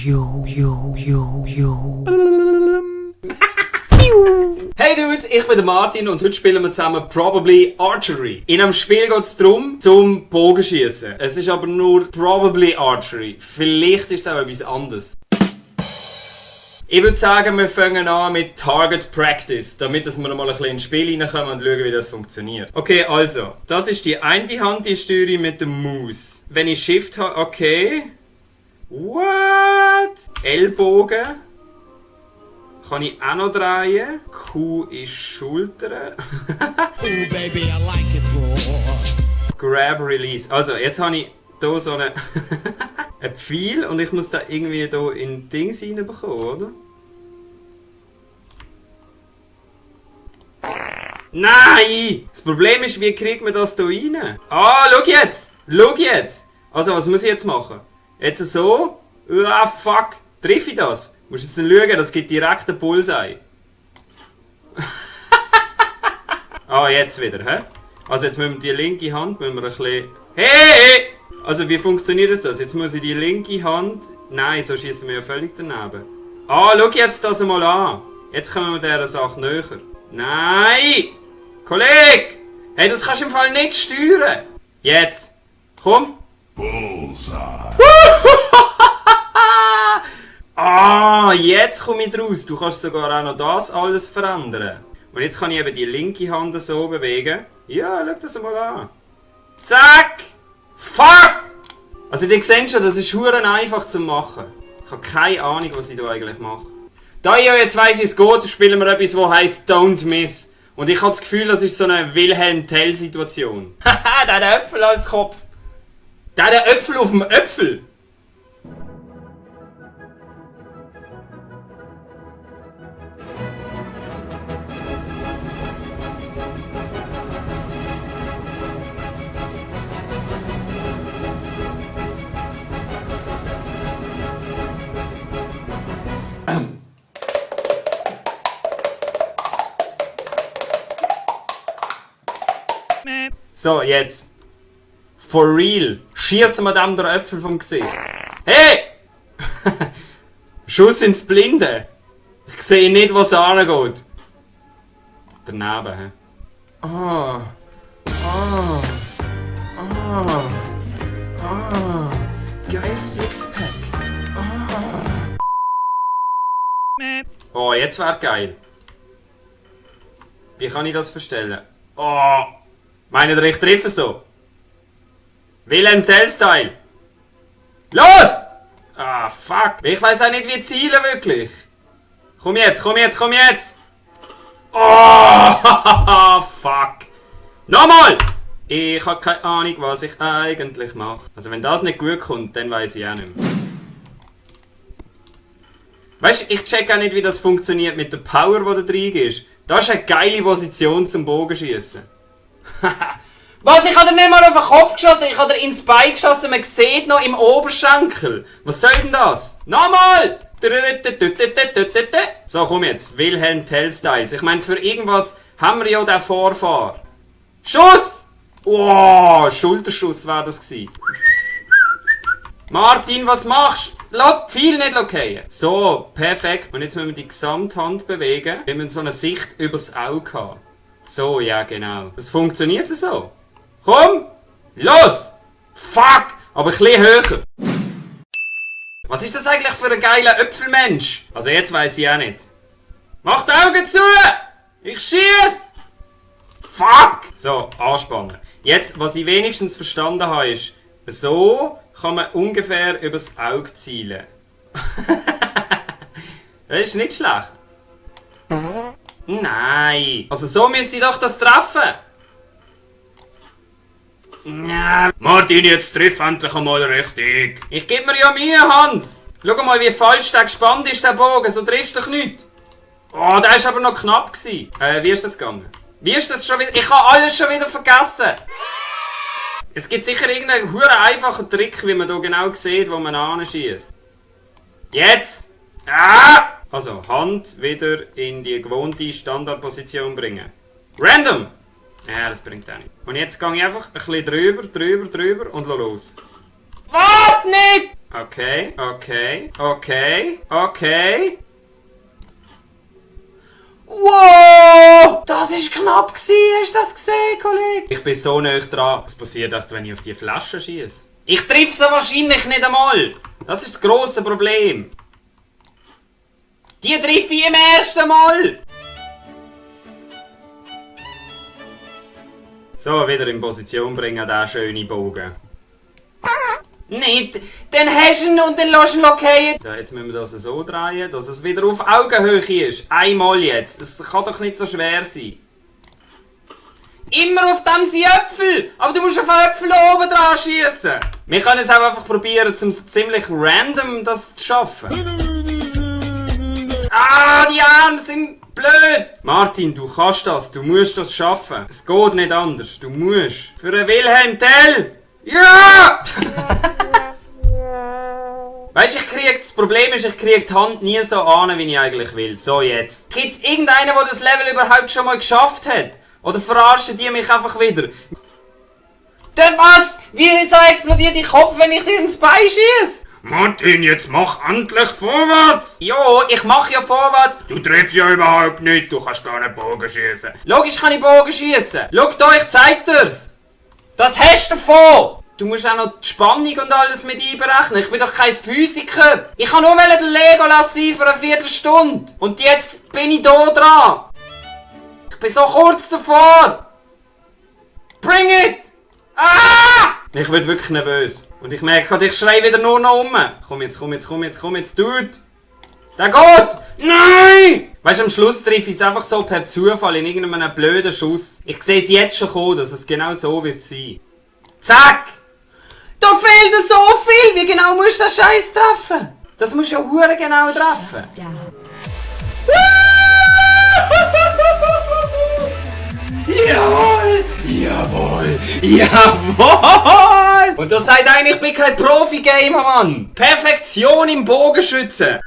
Hey Dudes, ich bin der Martin und heute spielen wir zusammen Probably Archery. In einem Spiel geht es darum, zum Bogenschießen. Es ist aber nur Probably Archery. Vielleicht ist es auch etwas anderes. Ich würde sagen, wir fangen an mit Target Practice, damit wir mal ein bisschen ins Spiel reinkommen und schauen, wie das funktioniert. Okay, also, das ist die eine Hand, die steuere ich mit dem Maus. Wenn ich Shift habe, okay. What? Ellbogen. Kann ich auch noch drehen. Q ist Schultern. Oh baby, I like it raw. Grab, Release. Also, jetzt habe ich hier so einen Pfeil und ich muss da irgendwie hier in Dings reinbekommen, oder? Nein! Das Problem ist, wie kriegt man das hier rein? Ah, schau jetzt! Schau jetzt! Also, was muss ich jetzt machen? Jetzt so. Ah, fuck! Triff ich das? Du musst jetzt schauen, das gibt direkt einen Bullseye. Ah, jetzt wieder, hä? Also, jetzt müssen wir die linke Hand ein bisschen... Hey! Also, wie funktioniert das? Jetzt muss ich die linke Hand... Nein, so schießen wir ja völlig daneben. Ah, schau jetzt das mal an. Jetzt kommen wir dieser Sache näher. Nein! Kollege! Hey, das kannst du im Fall nicht steuern. Jetzt. Komm. Bullseye. Ah, jetzt komme ich raus. Du kannst sogar auch noch das alles verändern. Und jetzt kann ich eben die linke Hand so bewegen. Ja, schau das mal an. Zack! Fuck! Also, ihr seht schon, das ist verdammt einfach zu machen. Ich habe keine Ahnung, was ich hier eigentlich mache. Da ich ja jetzt weiss, wie es geht, spielen wir etwas, das heisst Don't Miss. Und ich habe das Gefühl, das ist so eine Wilhelm Tell-Situation. Haha, der hat einen Äpfel als Kopf. Der hat einen Äpfel auf dem Äpfel. So, jetzt. For real. Schießen wir dem den Äpfel vom Gesicht. Hey! Schuss ins Blinde. Ich sehe nicht, was angeht. Daneben, hä? Ah. Ah. Ah. Ah. Geil Sixpack. Ah. Oh, jetzt wäre geil. Wie kann ich das verstellen? Oh. Meint ihr, ich treffe so? Wilhelm Tell-Style! Los! Ah, fuck! Ich weiß auch nicht, wie zielen wirklich. Komm jetzt, komm jetzt, komm jetzt! Oh, fuck! Nochmal! Ich habe keine Ahnung, was ich eigentlich mache. Also wenn das nicht gut kommt, dann weiß ich auch nicht mehr. Weißt du, ich check auch nicht, wie das funktioniert mit der Power, die da drin ist. Das ist eine geile Position zum Bogenschießen. Was? Ich habe dir nicht mal auf den Kopf geschossen, ich habe dir ins Bein geschossen, man sieht noch im Oberschenkel. Was soll denn das? Nochmal! So, komm jetzt. Wilhelm Tell-Styles. Ich meine, für irgendwas haben wir ja den Vorfahren. Schuss! Oh, Schulterschuss war das gewesen. Martin, was machst du? Lass viel nicht fallen. So, perfekt. Und jetzt müssen wir die Gesamthand bewegen. Wir müssen so eine Sicht übers Auge haben. So, ja genau. Das funktioniert so. Komm! Los! Fuck! Aber ein bisschen höher. Was ist das eigentlich für ein geiler Äpfelmensch? Also jetzt weiss ich auch nicht. Mach die Augen zu! Ich schieß! Fuck! So, anspannen. Jetzt, was ich wenigstens verstanden habe, ist, so kann man ungefähr übers Auge zielen. Das ist nicht schlecht. Nein! Also so müsste ich doch das treffen! Ja. Martin, jetzt triff endlich einmal richtig! Ich gebe mir ja Mühe, Hans! Schau mal, wie falsch der gespannt ist, der Bogen, so triffst du dich nicht! Oh, der war aber noch knapp gewesen. Wie ist das gegangen? Wie ist das schon wieder? Ich habe alles schon wieder vergessen! Es gibt sicher irgendeinen hure einfachen Trick, wie man hier genau sieht, wo man anschießt. Jetzt! Ah! Also, Hand wieder in die gewohnte Standardposition bringen. Random! Ja, das bringt auch nicht. Und jetzt gehe ich einfach ein bisschen drüber und los. Was nicht? Okay, okay, okay, okay. Wow! Das war knapp gewesen. Hast du das gesehen, Kollege? Ich bin so nah dran. Was passiert echt, wenn ich auf die Flasche schieße? Ich treffe sie wahrscheinlich nicht einmal. Das ist das grosse Problem. Die treffe ich im ersten Mal. So, wieder in Position bringen, diesen schönen Bogen. Nicht! Dann hast du ihn und dann lässt du ihn fallen. So, jetzt müssen wir das so drehen, dass es wieder auf Augenhöhe ist. Einmal jetzt. Es kann doch nicht so schwer sein. Immer auf dem sind Äpfel! Aber du musst auf Äpfel oben dran schießen. Wir können es auch einfach probieren, ziemlich random das zu schaffen. Ah, die Arme sind blöd! Martin, du kannst das. Du musst das schaffen. Es geht nicht anders. Du musst. Für einen Wilhelm Tell! Ja! Weißt du, das Problem ist, ich kriege die Hand nie so an, wie ich eigentlich will. So jetzt. Gibt's irgendeinen, der das Level überhaupt schon mal geschafft hat? Oder verarschen die mich einfach wieder? Denn was? Wieso explodiert dein Kopf, wenn ich dir ins Bein schieße? Martin, jetzt mach endlich vorwärts! Jo, ich mach ja vorwärts. Du triffst ja überhaupt nicht, du kannst gar nicht Bogen schießen. Logisch kann ich Bogen schießen. Schau da, ich zeig dir's. Das hast du davon! Du musst auch noch die Spannung und alles mit einberechnen. Ich bin doch kein Physiker. Ich kann nur den Legolas sein für eine Viertelstunde. Und jetzt bin ich da dran. Ich bin so kurz davor. Bring it! Ah! Ich werde wirklich nervös. Und ich merke, ich schreie wieder nur noch um. Komm jetzt, Dude. Der geht! Nein! Weißt du, am Schluss treffe ich es einfach so per Zufall in irgendeinem blöden Schuss. Ich sehe es jetzt schon kommen, dass es genau so wird sein. Zack! Da fehlt so viel! Wie genau musst du den Scheiß treffen? Das musst du ja hure genau treffen. Jawohl! Jawohl! Jawohl! Und das sagt eigentlich, ich bin kein Profi-Gamer, Mann! Perfektion im Bogenschützen!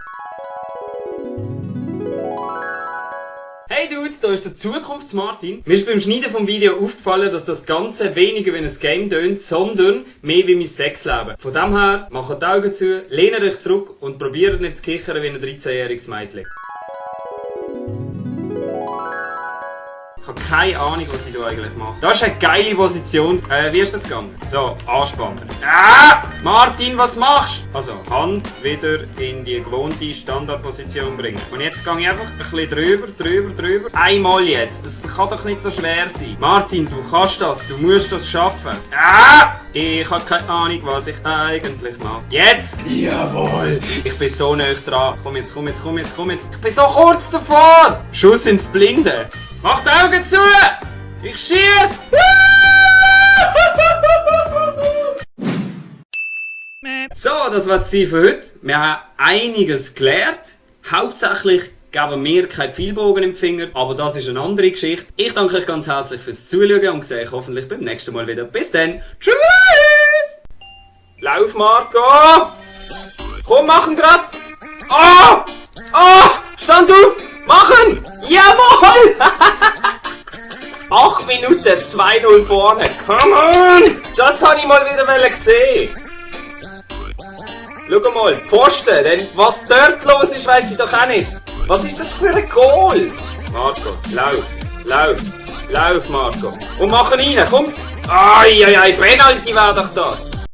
Hey Dudes, da ist der Zukunfts-Martin. Mir ist beim Schneiden vom Video aufgefallen, dass das Ganze weniger wie ein Game tönt, sondern mehr wie mein Sexleben. Von dem her, macht die Augen zu, lehnt euch zurück und probiert nicht zu kichern wie ein 13-jähriges Mädchen. Ich habe keine Ahnung, was ich hier eigentlich mache. Das ist eine geile Position. Wie ist das gegangen? So, anspannen. Ah! Martin, was machst du? Also, Hand wieder in die gewohnte Standardposition bringen. Und jetzt gehe ich einfach ein bisschen drüber. Einmal jetzt. Das kann doch nicht so schwer sein. Martin, du kannst das. Du musst das schaffen. Ah! Ich habe keine Ahnung, was ich eigentlich mache. Jetzt! Jawohl! Ich bin so nah dran. Komm jetzt. Ich bin so kurz davor! Schuss ins Blinde. Mach die Augen zu! Ich schieß! So, das war's für heute. Wir haben einiges gelernt. Hauptsächlich geben wir keinen Pfeilbogen im Finger, aber das ist eine andere Geschichte. Ich danke euch ganz herzlich fürs Zuschauen und sehe euch hoffentlich beim nächsten Mal wieder. Bis dann. Tschüss! Lauf, Marco! Komm, machen grad! Oh! Oh! Stand auf! Machen! Jawohl! 8 Minuten, 2-0 vorne. Come on! Das habe ich mal wieder gesehen. Schau mal, Pfosten, denn was dort los ist, weiss ich doch auch nicht. Was ist das für ein Goal? Marco, lauf, Marco. Und mach ihn rein, komm! Ai, Penalty war doch das.